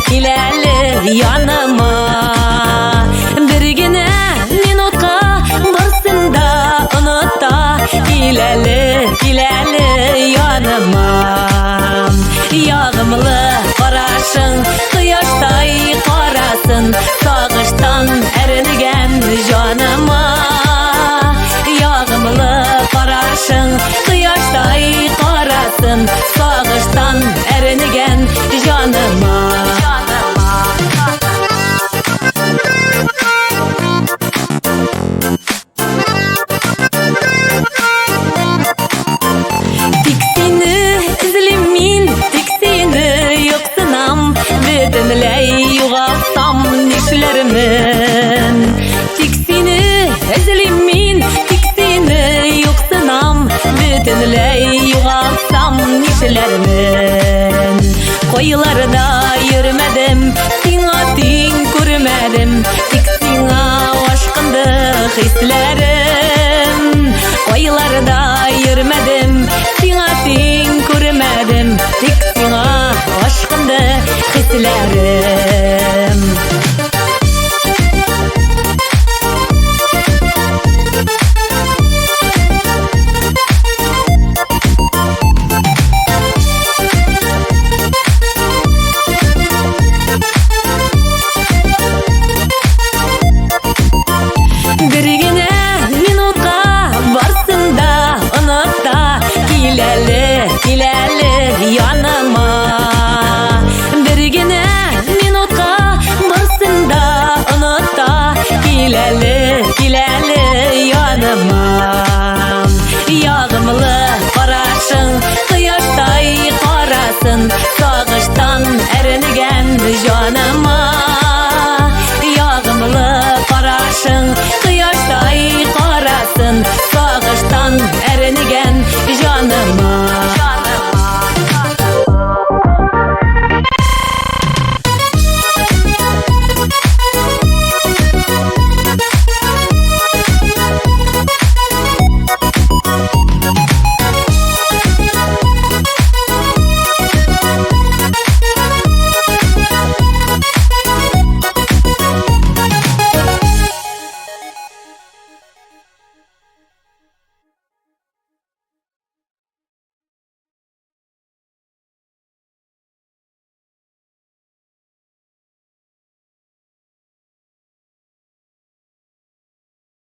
кил әле яныма. Бер генә минутка барсын да оныта. Кил әле, кил әле яныма. Ягымлы карашың кояштай карасын, сагыштан әрнегән җаныма. Ягымлы карашың кояштай карасын, сагыштан әрнегән җаныма. Тик сине эзлим мин, тик сине юксынам, бөтенләй югалсам нишләрмен? Тик сине эзлим мин, тик сине юксынам, бөтенләй югалсам нишләрмен? Кайларда йөрмәдем, сиңа тиң күрмәдем, тик сиңа ашкынды хисләрем. Кайларда йөрмәдем, сиңа тиң күрмәдем, тик сиңа ашкынды хисләрем.